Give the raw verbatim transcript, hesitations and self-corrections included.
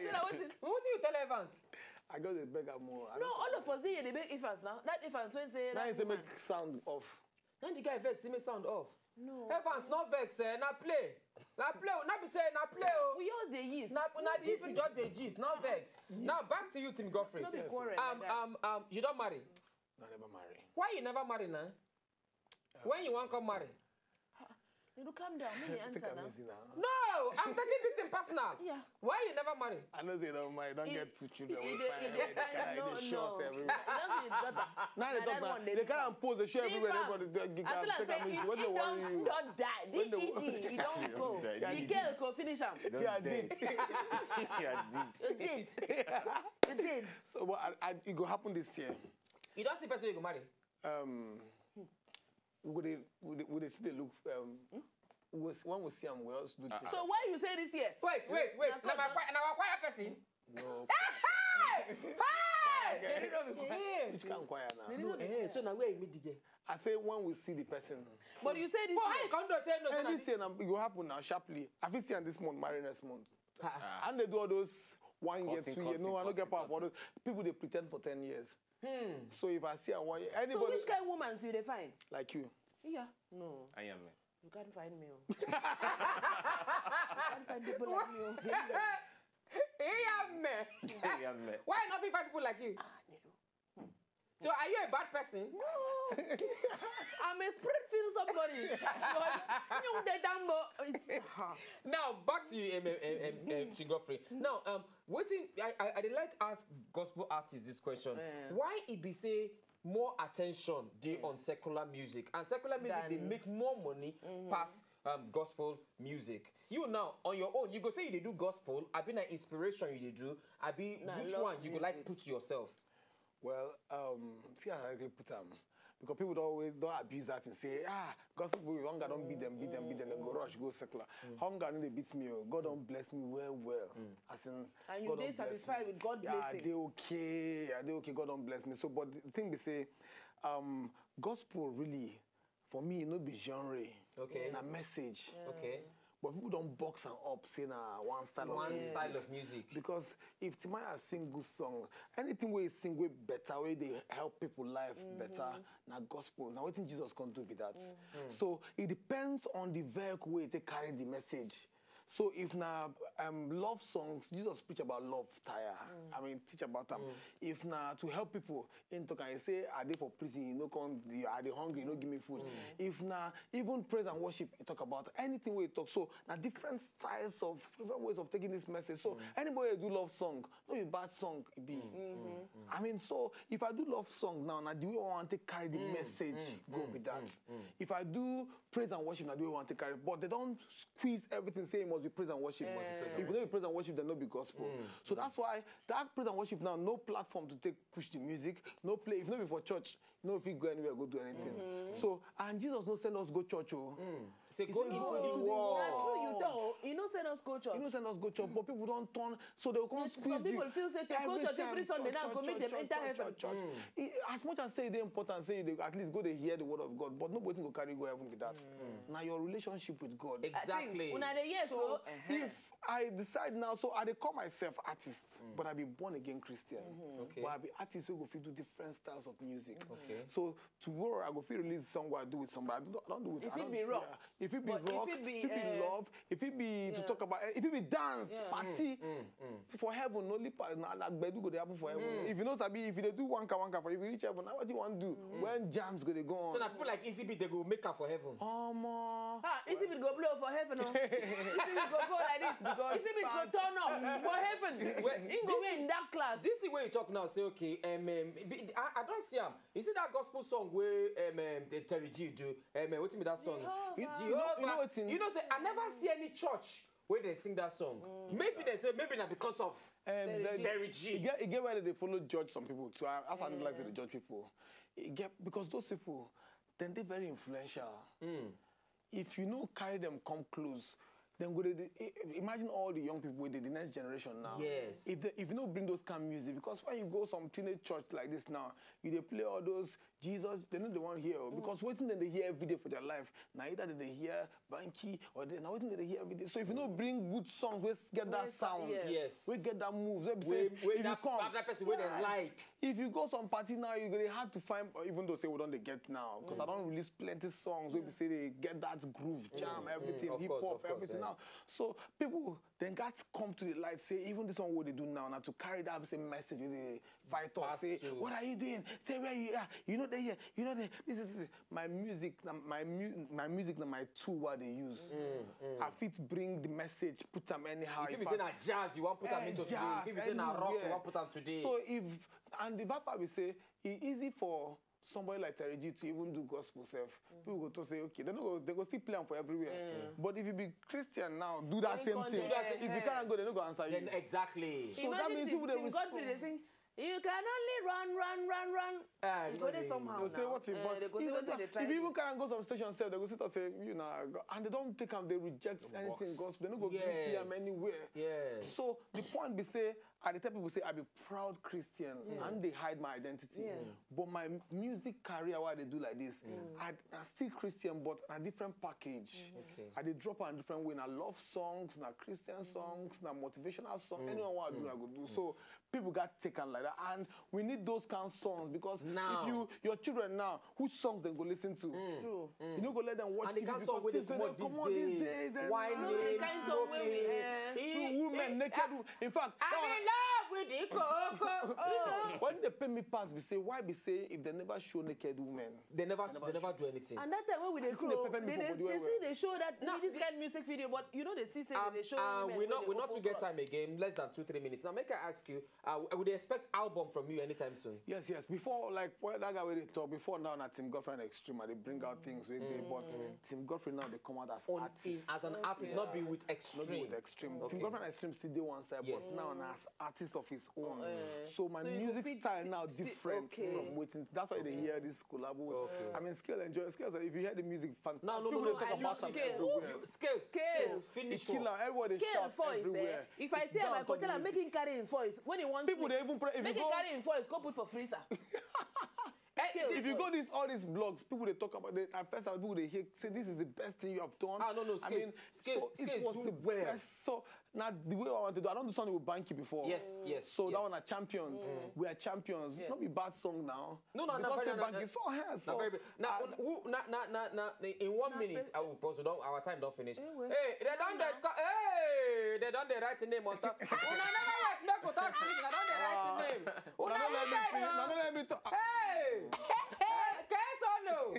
Say na wetin? Wetin you tell Evans? I just dey beg am more. I No, don't all of us dey here dey beg Evans now. That Evans wey say Now that he say woman. Make sound off. Now the guy vex, he make sound off. No. Evans, no vex, eh? Na play. Na play, oh. Na be say, na play, oh. We just dey gist. Na, na No be gist, we just dey gist, no vex. Now back to you, Tim Godfrey. No be quarrel Um, like that. um, um, you don't marry. No, I never marry. Why you never marry now? When you want come marry? You do calm down. Make me Take answer am now. easy now. No, I'm taking this thing personal. Yeah. Why you never marry? I know say you don't marry. Don't He- get two children. he We dey- find he wey dey dey find carry no, the shots no. everywhere. He just dey daughter. Now they Na talk that about one they dey they can't talk. Pose the show In everywhere. fact, Everybody say, "You until can't I take say am easy. he, What he they don't, want he you?" don't die. When they This E D, he don't go. die. The girl go finish am. Don't Yeah, I die. did. Yeah, I did. You did. You did. So, but I, I, it go happen this year. You don't see person you go marry? Um, we go dey, we dey, we dey still dey look. Um, we go see, when we see am, we also do this. So why you say this year? Wait, wait, wait. Na Na my God. Choir, na our choir person. No. Hey! Hey! They didn't know me. Yeah. Which kind of choir now? They didn't No, know me. eh, so now where you meet the girl? I say when we see the person. But you say this But how year. You come to say no? And Say this na year now, it go happen now sharply. I fit see am this month, marry next month. Ah. And they do all those one year, Cutting, two year. No, cutting, I don't get cutting, power for all cutting. Those. People they pretend for ten years. Hmm. So if I see a one, So anybody which kind of woman you dey find? Like you. Yeah, no. I am. You can't find me. Oh. You can't find people like me. Oh. Hey, man. Hey, man. Why not find people like you? Ah, Nido. So are you a bad person? No. I'm a spirit-filled somebody. Young the Dambo. It's, ah. Now back to you, um, um, um, um, to Godfrey. Now, um, wetin I I, I dey like ask gospel artists this question. Eh. Why it be say more attention dey on secular music and secular music dey Than make more money pass um, gospel music? You now on your own, you go say you dey do gospel. I been an inspiration you dey do. I be Na which love one you go like music. Put yourself? Well, um, see how I take put am. Because people don't always don't abuse that and say, "Ah, gospel people, hunger don't beat them, beat them, beat them, then go rush, go secular." Hunger no dey beat me. Oh. God don't bless me well, well. As in, And you God dey don't bless satisfied me. With God Yeah, blessing. I dey okay. I dey okay. God don't bless me. So, but the thing they say, um, gospel really, for me, no be genre. Okay. Na message. Okay. But people don't box and up, say na one style of One music. Style of music. Because if Timaya sing good song, anything we sing way better, way they help people life better, na gospel. Now, what Jesus can do with that? So it depends on the vehicle way they carry the message. So if na um, love songs, Jesus preach about love tire. I mean, teach about them. If na to help people, in talk and say, "I dey for prison, you know, come, the, I dey hungry, you know, give me food." If na even praise and worship, you talk about anything we talk. So na different styles of different ways of taking this message. So anybody wey do love song, no be bad song it be. I mean, so if I do love song now, na the way I want to carry the message go with that. If I do praise and worship, na the way I want to carry, but they don't squeeze everything. Say it must be praise and worship. If you no be praise and worship, then no be gospel. So that's why that praise and worship now, no platform to take push the music, no play. If no be for church, no fit go anywhere, go do anything. So, and Jesus no send us go church. Oh. Say, "Go into the world." Na true you talk. He no send us go church. He no send us go church, but people don't turn, so they will come Yes, squeeze some people you. Feel say to go Every church time, every Sunday church, now go church, make them church, enter church, heaven. Church, church. Mm. It, as much as say they important, say they at least go they hear the word of God, but nobody go carry go heaven with that. Mm. Now your relationship with God. Exactly. I think, una dey hear so, so, uh-huh. If I decide now, so I dey call myself artist, but I be born again Christian. Okay. But I be artist who go fit do different styles of music. Okay. So tomorrow I go fit release song where I do with somebody. I don't, I don't do it. If I it don't, be rock, yeah. If it be rock, if it be, if it be uh, love, if it be to talk about, eh, if it be dance, party, for heaven, only pa-, na, na gbedu go dey happen for heaven. If you know sabi, if you dey do wanka wanka for, if you reach heaven, now what do you want to do? When jams go dey go on? So na people like Easy B, they go make am for heaven. Omo. Ah, Easy B go blow for heaven. Oh. Easy B go go like this because Easy B go turn up for heaven. Well, he go win that class. This thing where you talk now, say, okay, um, um, I, I don't see him. You see that gospel song where um, um, the Terry G do? Um, what's in that song? Jehovah. You, you know, you know, you know say I never see any church where they sing that song. Maybe they say maybe not because of um, Terry G. Terry G. You get, you get where they follow judge some people too. I, I find like they judge people. You get, because those people, then they're very influential. If you no carry them come close, Then go dey, dey- i- imagine all the young people with the, the next generation now. Yes. If they, if you no bring those kind of music, because when you go some teenage church like this now, you dey play all those Jesus, they no dey wan hear o, because wetin dem dey hear every day for their life, na either dem dey hear banky or they, na wetin dem dey hear every day. So if you no bring good songs wey get that Wey sa- sound, yes. Yes. wey get that move, wey be Wey, say wey if you that, come, that person wey dem like. if you go some party now, you go dey hard to find, even though say we don dey get now, because I don release plenty songs wey be say they get that groove, jam, everything, of hip course, hop, of course, everything yeah. Now. So people then gats come to the light say even this one wey they do now na to carry that same message wey dey fight us. Pass Say to what are you doing? Say where you are. You know they here. You know they. This is, this is my music. Na my mu my music na my tool wey I dey use. I fit bring the message, put am anyhow. If In you say na fact, jazz, you wan put am eh, into today. jazz, If you say na rock, you anywhere. wan put am today. So if and the bad part be say e easy for somebody like Terry G to even do gospel sef. People go to say okay, they no go they go still play am for everywhere. But if you be Christian now, do that Then same come thing. there, If you eh. Can't go, they no go answer you. Then exactly. So that Imagine means Tim, people dey Tim Godfrey respond. Dey sing, "You can only run, run, run, run." Ah, You go there they- somehow They'll say now. what if, Eh, but they go say if, what they try if do. People can't go some station sef, they go sit and say you na go-, and they don't take am, they reject anything Box. gospel. They no go give Yes. P M anywhere. Yes. So the point be say I dey tell people say I be proud Christian and they hide my identity. Yes. But my music career, what I dey do like this, I, I still Christian but a different package. Okay. I dey drop on different way. Na love songs, na Christian songs, na motivational songs. Anyone what I do, I go do. So people got taken like that, and we need those kind of songs because Now. If you your children now, which songs they go listen to? True. You no go let them watch And the T V kind because song wey dey things wey comot dey these comot these days, days, eh, wine nah. The lady, kind song wey we, smoking. eh, Eh, Women eh, naked. ah, wo- In fact, I'm that in love with the coco. You know? one, when they pay me pass, we say why be say if they never show naked women. They never, they never do anything. And that time when we dey Wetin dey grow, pepper me they, for they, body they well see well? They show that No, this the- kind of music video, but you know they see say Um, they show uh, women we wey not dey we not to open get bra. Time again. Less than two three minutes. Now make I ask you. Uh, we dey expect album from you anytime soon. Yes, yes. Before, like, well, that guy wey dey talk before now, na Tim Godfrey and Extreme. I dey bring out things wey dey, but Tim Godfrey now dey come out as On artist. in, as an artist, not be with Not be Extreme. with Extreme. Okay. Tim Godfrey and Extreme still dey one side, Yes. But now na as artist of his own. Eh. So my So you go music fit style sti- now sti- different okay. From wetin. That's why they hear this collabo. Okay. I mean, Scale enjoy Scale. If you hear the music, fantastic. No, no, no, People no. dey talk I about love am Scale. everywhere. You- Scales, Scales. Scales, finish It's killer. Up. Everybody dey Scale shout voice, eh? everywhere. If I It's see am, down I go top tell am music. Make him carry him voice when he wants People dey even pray. If Make you him go, Carry him voice, go put for freezer. Eh, Scales. If you go this all these blogs, people dey talk about the at first time people dey hear say this is the best thing you have done. Ah, no, no, I Scales, mean, Scales, so it Scales was do the well. Best. So now the way I want to do, I don't do something with Banky before. Yes, yes, So that yes. One are champions. We are champions. Yes. Not be bad song now. No, no, no, Because very- say no, Banky no. so hard. So Na very big. Now, I- who, na, na, na, na, in one minute, I will pause. Don't, our time don't finish. Eh, well. Hey, they don't they, co- hey, they don't they write the name on top. Una never write make we talk finish. They don't they write the name. Now Una don't let me never finish. Now know. Don't let me talk. Hey, hey, K-Solo.